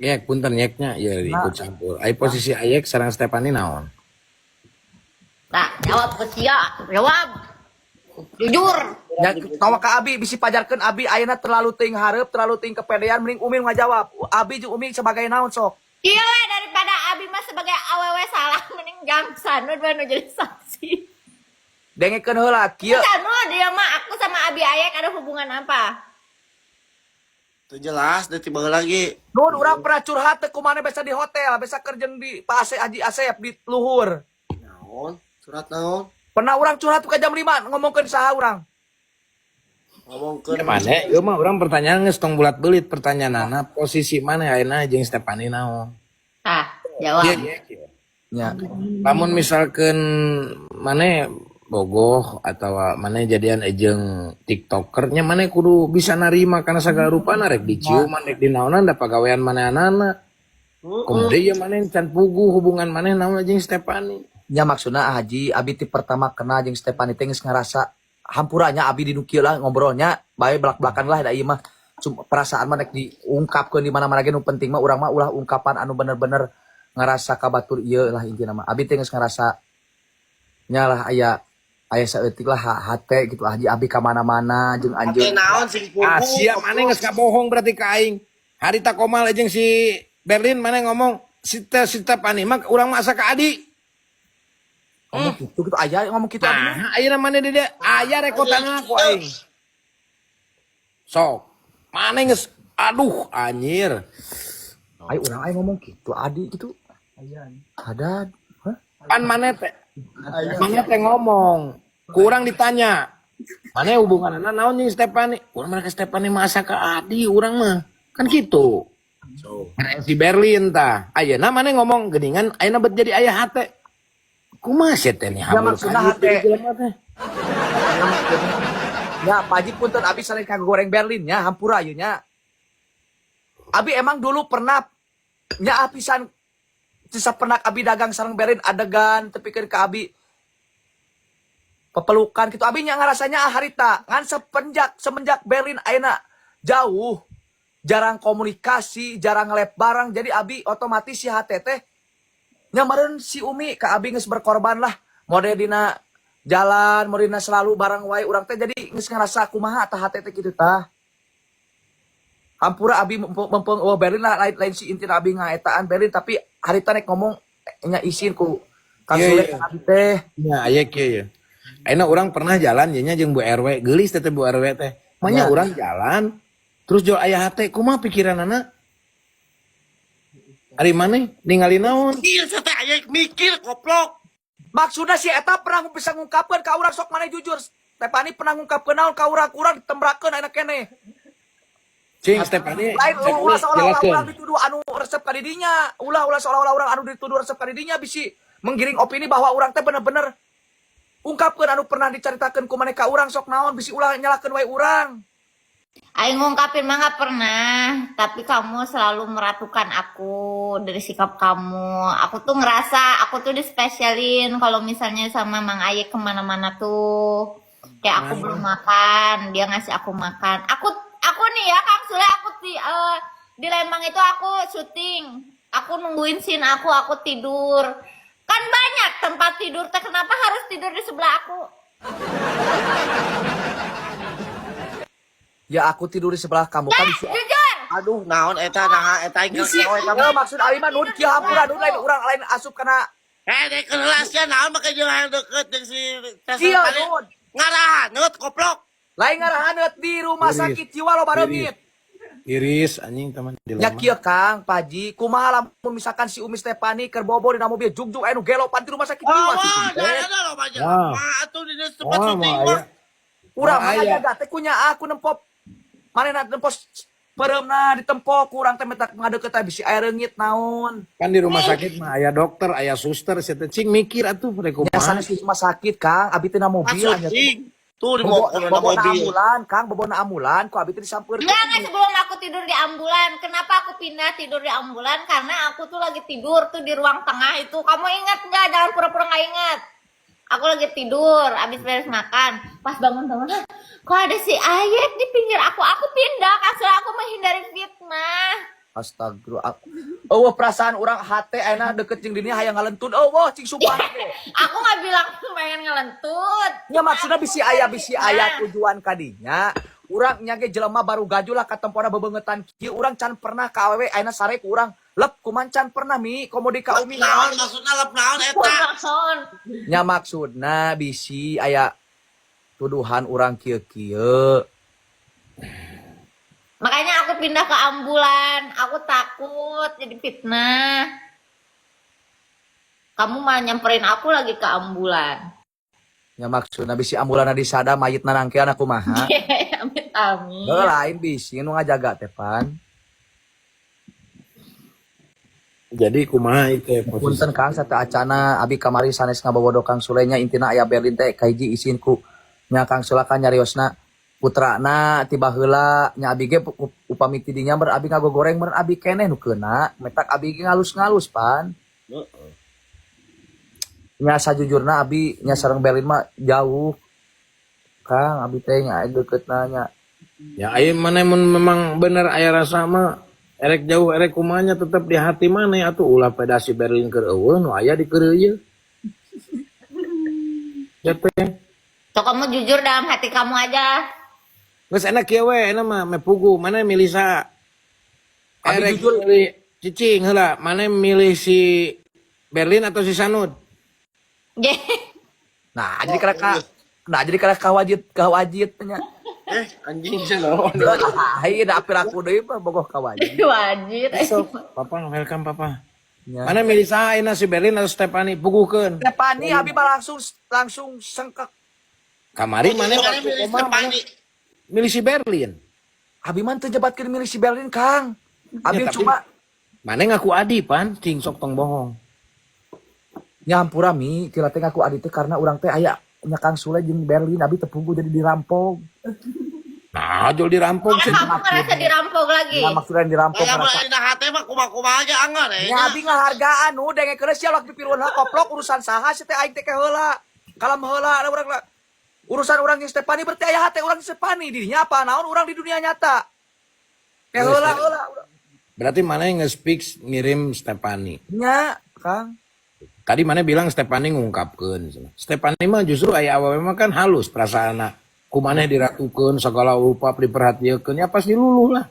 Yek, punten yeknya ya ikut campur. Ai posisi Ayek sareng Stefani naon? Nah, jawab ke sia, jawab. Jujur. Ya, tawa ka Abi bisi pajarkeun Abi ayeuna terlalu teuing hareup, terlalu teuing kepedean, mending Umi nu ngajawab. Abi jeung Umi sebagai naon sok? Iya we, daripada Abi mah sebagai awewe salah mending jang Sanud we nu jadi saksi. Dengekeun heula kieu. Sanud dia mah aku sama Abi Ayek ada hubungan apa? Teu jelas deui tiba lagi. Nun urang pernah curhat teh kumaha biasa di hotel, biasa kerja di Pak Asep Haji Asep di luhur. Naon? Surat naon? Pernah urang curhat ke jam 5 ngomongkeun saha urang. Ngomongkeun Ya mana? Ieu mah urang pertanyaan geus tong bulat-belit pertanyaanana posisi mana ayeuna jeung Stefani naon? Ah, jawab. Iya, iya, iya. Ya. Lamun misalkan mana bogoh atau mana jadian jeung tiktokernya mana kudu bisa narima karena segala rupa rek dicium rek dinaonan da pagawean manehanana. Kemudian ya mana can puguh hubungan mana naon jeung Stefani. Nya maksudna Haji, Abi ti pertama kenal jeung Stefani teh geus ngarasa hampuranya Abi di nu kieu lah ngobrolnya bae belak-belakan lah da ieu mah. Cuma perasaan mah rek diungkapkeun di mana-mana ge nu penting mah urang mah ulah ungkapan anu bener-bener ngarasa ka batur ieu lah intina mah. Abi teh geus ngarasa nya lah aya aya saeutik lah hate gitu Haji Abi ka mana-mana jeung Hate anjeun. naon sing puguh. Ah, siap mana geus kabohong berarti ka aing. Harita Komal jeung si Berlin mana ngomong si si Stefani mah urang mah asa ka Adi. Ngomong gitu gitu aya ngomong gitu Abi. Nah, ayeuna mana di dia aya rekotanna ku aing. Sok. Mana geus aduh anjir. Ayo urang aya ngomong gitu Adi gitu. Ada. Hah? Pan mana teh ngomong. Kurang ditanya. Mana hubunganna naon jeung Stefani? Urang mah ka Stefani mah asa ka Adi urang mah. Kan gitu. So. Si Berlin tah. Ayeuna mana ngomong geuningan ayeuna bet jadi aya hate. Kumaha sia teh nih Ya, maksudna hate. Jelema teh. Ya, Pak Haji punten Abi sering kagoreng Berlin nya, hampura ieu nya. Abi emang dulu pernah nya apisan sisa pernah Abi dagang sareng Berlin adegan tepikeun ka Abi pepelukan gitu Abi nya ngarasanya harita ngan sepenjak semenjak Berlin ayeuna jauh jarang komunikasi jarang ngelep barang jadi Abi otomatis si hate teh nya meureun si Umi ka Abi geus berkorban lah mode dina jalan mode dina selalu bareng wae urang teh jadi geus ngarasa kumaha tah hate teh kitu tah. Hampura Abi mempeng oh Berlin lah lain, lain si inti Abi ngaetaan Berlin tapi harita nek ngomong nya isin ku Kang Iya, Sule iya. Abi teh. Ya, aya kieu ya. Ayeuna urang pernah jalan nya jeung Bu RW, geulis teh teh Bu RW teh. Manya Ya. urang jalan terus jual aya hate kumaha pikiranana? Ari maneh ningali naon? Mikir teh aya mikir koplok. Maksudnya si eta pernah bisa ngungkapkeun ka urang sok maneh jujur. Stefani pernah ngungkapkeun naon ka urang urang ditembrakeun ayeuna keneh. Cing Stefani, Lain Stefani ulah seolah-olah jelaskeun. urang dituduh anu resep ka didinya. Ulah ulah seolah-olah urang anu dituduh resep ka didinya bisi menggiring opini bahwa urang teh bener-bener ungkapkeun anu pernah dicaritakeun ku maneh ka urang sok naon bisi ulah nyalahkeun wae urang. Aing ngungkapin mah nggak pernah, tapi kamu selalu meratukan aku dari sikap kamu. Aku tuh ngerasa aku tuh dispesialin kalau misalnya sama Mang Ayek kemana-mana tuh. Kayak aku belum makan, dia ngasih aku makan. Aku nih ya Kang Sule, aku di Lembang itu aku syuting. Aku nungguin scene aku tidur. Kan banyak tempat tidur, teh kenapa harus tidur di sebelah aku? Ya aku tidur di sebelah kamu kan bisi Jujur. Aduh, naon eta naha eta aing bisi geus eta ya, maksud abi mah nun kieu hampura nun lain urang lain asup kana Eh, dek kelas ya naon make jeung hayang deket jeung si kieu nun. Ngarahaneut koplok. Lain ngarahaneut di rumah Iris. sakit jiwa loba reungit. Iris anjing teman di Ya Lembang. kieu Kang, Pak Haji, kumaha lamun misalkan si Umi Stefani keur bobo dina mobil jugjuk aya nu gelo pan di rumah sakit Oh, jiwa. wah, ada loba Wah. jelema atuh di dieu tempat Wah, syuting mah mah. aya. Urang Wah, mah aya. ngajaga teh kunya aku nempo manehna nempo peureumna ditempo ku urang teh meta ngadeukeut teh bisi aya reungit naon. Kan di rumah sakit mah aya dokter, aya suster, sia teh cing mikir atuh rek Nya kumaha. sanes di rumah sakit Kang, abi teh na Tempat mobil anya. syuting. Tuh di Bobo, mobil, bobo na mobil. ambulan, Kang, bobo na ambulan, ku abi teh disampeurkeun. Enggak, sebelum aku tidur di ambulan. Kenapa aku pindah tidur di ambulan? Karena aku tuh lagi tidur tuh di ruang tengah itu. Kamu ingat nggak? Jangan pura-pura nggak ingat. Aku lagi tidur, abis beres makan. Pas bangun-bangun, hah, kok ada si Ayek di pinggir aku? Aku pindah, kasur aku menghindari fitnah. Astagfirullah. Eueuh perasaan urang hate ayeuna deket jeung dirinya hayang ngalentut. Eueuh cing sumpah ge. Aku nggak bilang pengen ngelentut. Nya maksudna bisi aya tujuan kadinya. Urang nya ge jelema baru gaju lah katempona bebengetan kieu, urang can pernah ka awewe ayeuna sare ku urang lep kuman, can pernah mi komo di ka Lep Umi. naon maksudna, lep naon eta? Naon? Nya maksudna bisi aya tuduhan urang kieu-kieu. Makanya aku pindah ke ambulan. Aku takut jadi fitnah. Kamu malah nyamperin aku lagi ke ambulan. Nya maksudna bisi ambulanna disada, mayitna nangkean, aku kumaha. Amit amit. Heuh, lain bisi nu ngajaga teh pan. Jadi kumaha itu ya posisi? Punten Kang, satu acana abi kamari sanes ngabobodo Kang Sule nya, intina aya Berlin teh kahiji isin ku nya Kang Sule kan nyariosna putrana tiba heula nya, abi ge upami ti dinya ber abi ngagogoreng meureun abi keneh nu keuna metak abi ge ngalus-ngalus pan. Nya sajujurna abi nya sareng Berlin mah jauh, Kang, abi teh nya deuketna nya. Ya aya mana mun memang bener aya rasa mah, erek jauh erek kumanya tetep di hati mana atuh, ulah peda si Berlin keur eueuh nu aya di keur ieu. Ya teh. So kamu jujur dalam hati kamu aja. Geus enak kieu we, enak mah me pugu mana milih saha? Abi Erek jujur. milih cicing heula, mana milih si Berlin atau si Sanud? Nah jadi karena kawajit nya. Eh, anjing. Ai da apir aku deui mah bogoh kawajit. Wajib. Papa, welcome Papa. Nya. Mana milih saha ayeuna, si Berlin atau Stefani? Puguhkeun. Stefani, abi mah langsung langsung sengkek. Kamari mana Mana waktu milih koma, mana Stefani? milih si Berlin. Abi mah teu nyebatkeun milih si Berlin, Kang. Abi Ya, tapi- cuma Mana ngaku adi pan, cing sok tong bohong. Nyampura mi, kira teh ngaku adi teh karena urang teh aya nya Kang Sule jeung Berlin, abi teu puguh jadi dirampok. Nah, jol dirampok sih. Kamu ngerasa dirampok lagi. Nah, maksudnya dirampok Kayak ngerasa. mah dina hate mah kumaha-kumaha aja anggar ya. Nya abi ngahargaan nu dengekeun sia lak dipiruan heula koplok, urusan saha sih teh, aing teh ke heula. Kalam heula da urang lah. Urusan urang jeung Stefani berarti aya hate urang jeung Stefani dirinya apa naon urang di dunia nyata. Ke heula heula. Berarti mana yang nge-speak ngirim Stefani. Nya, Kang. Tadi mana bilang Stefani ngungkapkeun. Stefani mah justru aya awewe mah kan halus perasaanna. Ku maneh diratukeun segala rupa diperhatikeun, ya pasti luluh lah.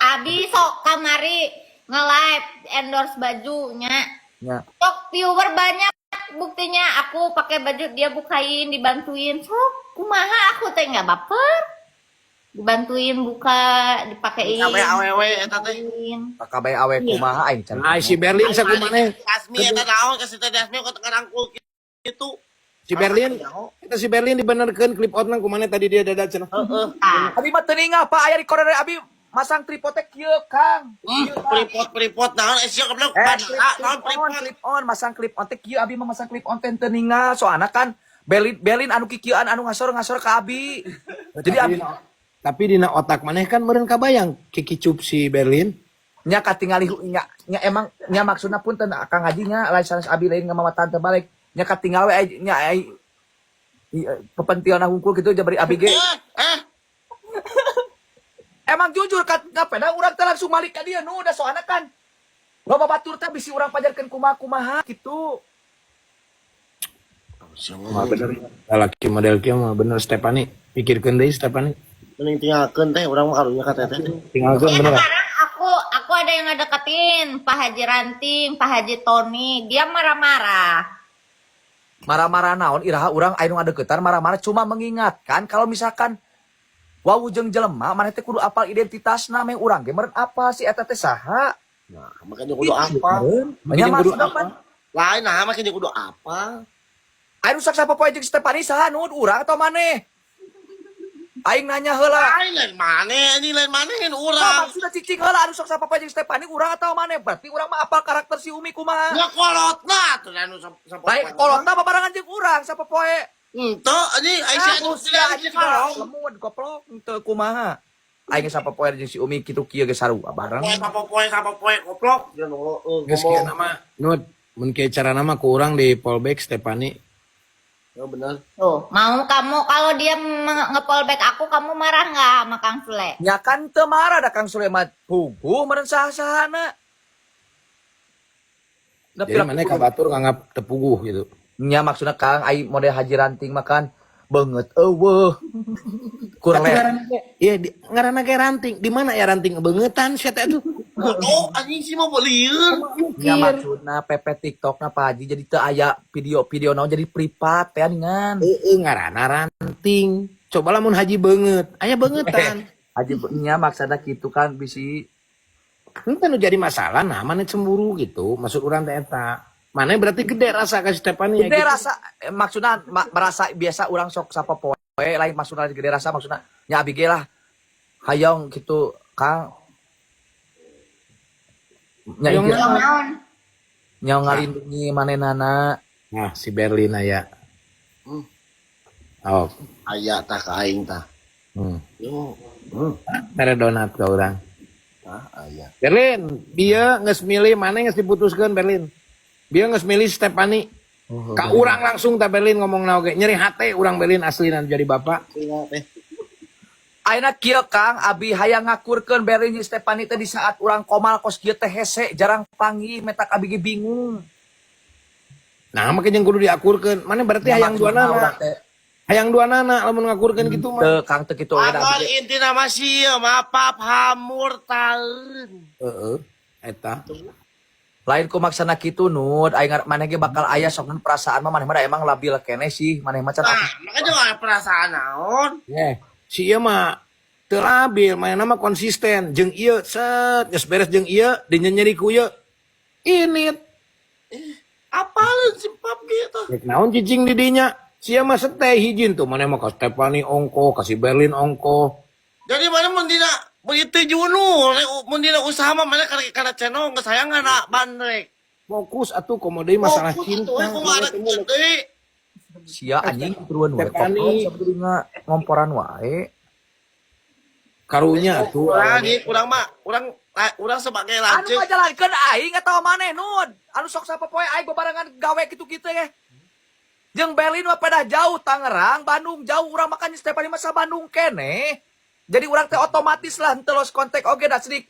Abi sok kamari nge-live endorse bajunya. Nya. Sok viewer banyak buktinya, aku pakai baju dia bukain, dibantuin. Sok kumaha aku teh nggak baper. Dibantuin buka, dipakein. Kabeh awewe eta teh. Dipakein. Kabeh awe kumaha aing can. Nah, si Berlin sakumaneh Asmi eta naon ka si Teh Asmi kok ngarangkul kitu. Si Berlin eta si Berlin dibenerkeun clip out nang kumaneh tadi dia dada cenah. Heeh. Ah, Abi mah teu ningal, Pak, aya di korea abi masang tripod teh kieu, Kang. Pripot pripot naon eh sia goblok Eh, naon clip on, pripot. clip on, masang clip on teh kieu, abi mah masang clip on teh teu ningal, soalna kan Berlin Berlin anu kikieuan anu ngasor-ngasor ka abi. Jadi abi Tapi dina otak maneh kan meureun kabayang kikicup si Berlin. Nya katingali nya, nya emang nya maksudna punten Kang Haji nya, lain sanes abi lain ngamamatan teu balik. Nya katinggal we nya ai pepentilna hungkul gitu jabari abi ge. Eh, eh. Emang jujur kat ngapena urang teh langsung balik ka dieu nu udah, soalna kan loba batur teh bisi urang pajarkeun kumaha kumaha gitu. Mah bener. Lalaki model kieu mah bener Stefani. Pikirkeun deui, Stefani. Mending tinggalkeun teh urang mah karunya ka teteh teh. Tinggalkeun Ya, bener. sekarang aku ada yang ngedeketin Pak Haji Ranting, Pak Haji Tony, dia marah-marah. Marah-marah naon, iraha urang aya nu ngadeukeutan marah-marah? Cuma mengingatkan kalau misalkan wawuh jeung jelema maneh teh kudu apal identitasna, meh urang ge meureun apa si eta teh saha. Nah, makanya kudu apa? Nya Makanya kudu maksudna pan Lain nah makanya kudu apa? aya nu sak sapopoe jeung Stefani saha nu urang atau maneh? Aing nanya heula. Lain lain maneh ini lain maneh Nah, urang. maksudna cicing heula, anu sok sapopoe jeung Stefani urang atau maneh? Berarti urang mah apal karakter si Umi kumaha. Nya kolotna tuh anu sapopoe. Baik kolotna babarengan jeung urang sapopoe. Henteu anjing ai si anu Ah, sia si anjing lemud goblok henteu kumaha. Aing sapopoe jeung si Umi kitu kieu ge sarua bareng. Sapopoe sapopoe goblok. Ya nu Geus kieu nama Nut, mun kieu carana mah ku urang di fallback Stefani. Ya bener. Tuh, mau kamu kalau dia nge-follow back aku, kamu marah nggak sama Kang Sule? Nya kan teu marah da Kang Sule mah puguh meureun saha-sahana. Da Jadi maneh ka batur nganggap teu puguh gitu. Nya maksudna Kang, ai model Haji Ranting mah kan beungeut euweuh. Kur Tapi le. ngaranna ge, iya di, ngaranna ge ranting. Di mana ya ranting beungetan sia teh tuh? Bodoh anjing sih mau lieur. Nya maksudna PP TikTok na Pak Haji jadi teu aya video-video naon, jadi privat teh ningan. Heeh, ngaranna ranting. Coba lamun Haji beungeut, aya beungetan. Haji nya maksudna kitu kan bisi. Henteu nu jadi masalah, nah maneh cemburu gitu. Maksud urang teh eta. Maneh berarti gede rasa ka si Stefani ya Gede gitu. rasa, maksudna merasa biasa urang sok sapa poe lain, maksudna gede rasa, maksudna nya abi ge lah hayang gitu, Kang. Nya Hayang inti- Yang naon? Nya ngalindungi manenana. Nah, si Berlin aya. Oh. Aya tah ka aing tah. Yo. Mere donat ka urang. Tah aya. Berlin, dia geus milih maneh, geus diputuskeun Berlin. Dia geus milih Stefani. Ka urang langsung tah Berlin ngomong oge. Nyeri hate urang Berlin asli jadi bapak. Iya teh. Ayeuna kieu Kang, abi hayang ngakurkeun Berlin jeung Stefani teh di saat urang komal kos kieu teh hese jarang panggih, metak abi ge bingung. Nah, makanya yang kudu diakurkeun. Maneh berarti Ya, hayang dua maksudna nana. urang teh Hayang dua nana lamun ngakurkeun kitu mah. Teu Kang, teu kitu oge da abi Agon ge. intina mah sieun mah pap hamur taleun. Heeh. Eta. Lain ku maksana kitu Nud, aing maneh ge bakal aya sok perasaan mah, maneh mah da emang labil keneh sih, maneh mah can Nah, makanya nggak perasaan naon. Eh, si ieu mah teu labil, manehna mah konsisten. Jeung ieu set geus beres jeung ieu dinyenyeri ku ieu. Ini Apalin si pap gitu. rek naon cicing di dinya. Sia mah stay hijin tuh, maneh mah ka Stefani ongko, ka si Berlin ongko. Jadi maneh mun dina begitu junu, mun dina usaha mah maneh kana channel geus hayang kana bandrek. Fokus atuh komo deui masalah Fokus cinta. atuh, kumaha rek gede. Sia anjing turun wae Stefani. koplok sabetulna ngomporan wae. Karunya atuh. Kurang ieu kurang mah, urang urang sebagai Anu lanceuk. ngajalankeun aing atawa maneh Nud? Anu sok sapa poe aing babarengan gawe kitu-kitu ya. Jeung Berlin mah pada jauh Tangerang, Bandung jauh, urang makan Stefani mah sa Bandung keneh. Jadi urang teh otomatis lah henteu los kontak oge da sedik.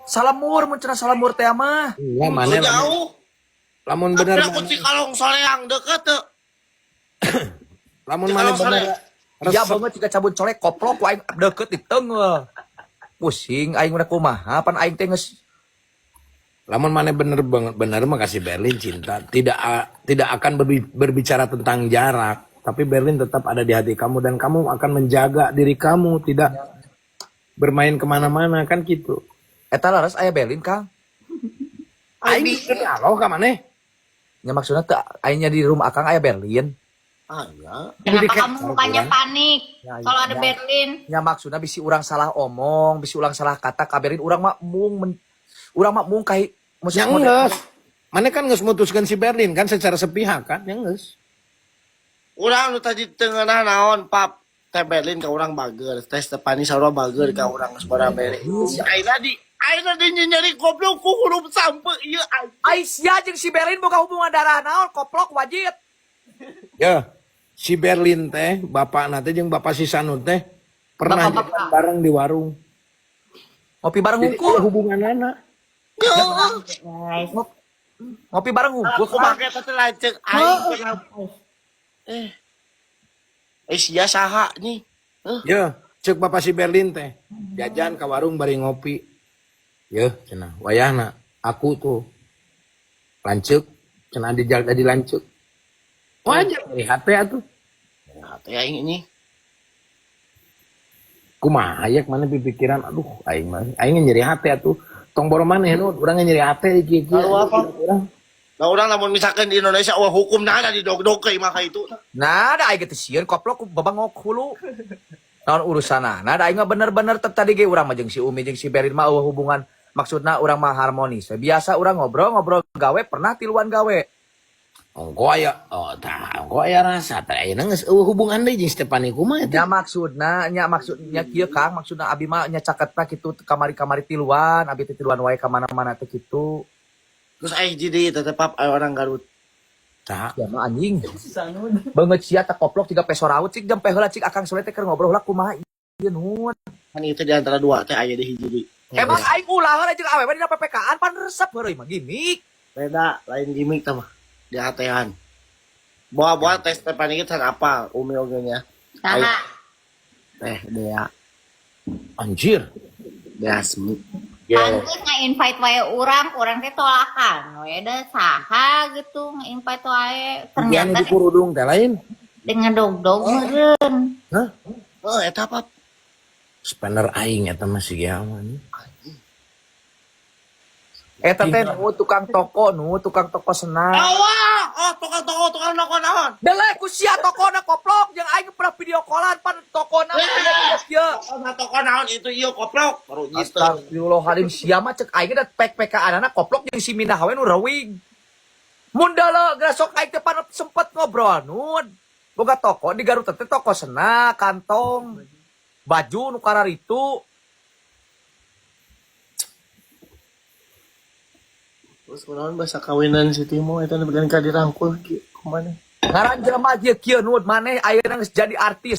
Salamur mun cenah salamur teh mah. Iya, maneh lamun, Jauh. lamun bener Tapi aku Cikalong Soreang deket tuh. lamun maneh Cikalong bener Soreang. Iya resep banget jika cabut colek koplok ku aing deket di tengah. Pusing aing udah kumaha pan aing teh geus. Lamun maneh bener banget bener mah kasih Berlin cinta tidak tidak akan berbicara tentang jarak, tapi Berlin tetap ada di hati kamu dan kamu akan menjaga diri kamu tidak bermain kemana-mana kan gitu. Eta laras aya Berlin, Kang. Aing demi Allah ka maneh. Nya maksudna teu aing nya di rumah Akang aya Berlin. Ah, ya. Kenapa Jadi kamu mukanya panik Ya, kalau ada ya. Berlin? Nya maksudna bisi urang salah omong, bisi urang salah kata ka Berlin, urang mah mung urang mah mung kai Ya geus. Maneh kan geus mutuskeun si Berlin kan secara sepihak kan, ya geus. Urang nu tadi tengah naon pap teh Berlin ka urang bager, teh Stefani sarua bager ka urang geus bara bere. Si ayeuna di nyeri goblok ku huruf sampe ieu anjing. Ai sia jeung si Berlin boga hubungan darah naon koplok wajib. Ya, si Berlin teh bapak teh jeung bapak si Sanut teh pernah Bapak-bapak. jalan bareng di warung. Ngopi bareng Jadi hungkul. ada hubungan anak. Guys. Ngopi bareng hungkul. Aku make teh lanceuk aing kenapa. Eh. Eh sia saha nih? Ya, cek bapak si Berlin teh jajan ke warung bari ngopi. Ya, cenah wayahna aku tuh lanceuk cenah di jalan di lanceuk. Wajar dari hati atuh. Hati aing ini. Kumaha yak maneh pikiran, aduh aing mah aing nyeri hati atuh. Tong boro maneh nu urang nyeri hati di kieu. Lalu apa? Nah urang lamun misalkan di Indonesia wah hukum nah ada di dog-dog ke imah itu. Nah, da aing teh sieun koplok ku babangok hulu. Naon urusanana? Nah, da aing mah bener-bener tetep tadi ge urang mah jeung si Umi jeung si Berlin mah euweuh hubungan, maksudna urang mah harmonis. Biasa urang ngobrol-ngobrol gawe pernah tiluan gawe. Ongko aya, oh tah, ongko aya rasa teh ayeuna geus euweuh hubungan deui jeung Stefani kumaha Nya teh. Maksudna nya maksudnya kieu Kang, maksudna abi mah nya caketna kitu kamari-kamari tiluan, abi teh tiluan wae ka mana-mana teh kitu. Terus aing jadi tetep pap aya orang Garut. Saha? Ya mah anjing. Beungeut sia tak koplok tiga peso raut cik jampe heula cik Akang Soleh teh keur ngobrol heula kumaha ieu nun. Kan itu di antara dua teh aya di hiji deui. Emang aing ulah heula jeung awewe dina PPK-an pan resep heureuy mah gimmick. Beda, lain gimmick tah mah. Di hatean. Bawa-bawa teh Stefani kita apal umi oge nya. Saha? Teh Dea, Anjir. Dea Smi. Pantes nge-invite wae urang, urang teh tolakan we da saha gitu nge-invite wae. Yang Ternyata di kurudung teh lain. dengan dog-dog meureun. Hah? Oh, eta apa? Spanner aing eta mah si Gea mah. Eta teh nu tukang toko nu tukang toko senang. Awah, oh tukang toko, tukang noko naon? Deleh ku sia tokona koplok jeung aing pernah video callan pan tokona aya kieu. Oh, nah, toko naon itu ieu koplok. Baru gitu. Astagfirullahaladzim sia mah cek aing da pek-pekaanana koplok jeung si Minah we nu reuing. Mun deuleu geus sok aing teh pan sempet ngobrol nun. Boga toko di Garut teh toko sena, kantong, baju nu kararitu. Terus kunaon bahasa kawinan si Timo eta nu began ka dirangkul kieu kumaha? Ngaran jelema kieu kieu nun maneh ayeuna geus jadi artis.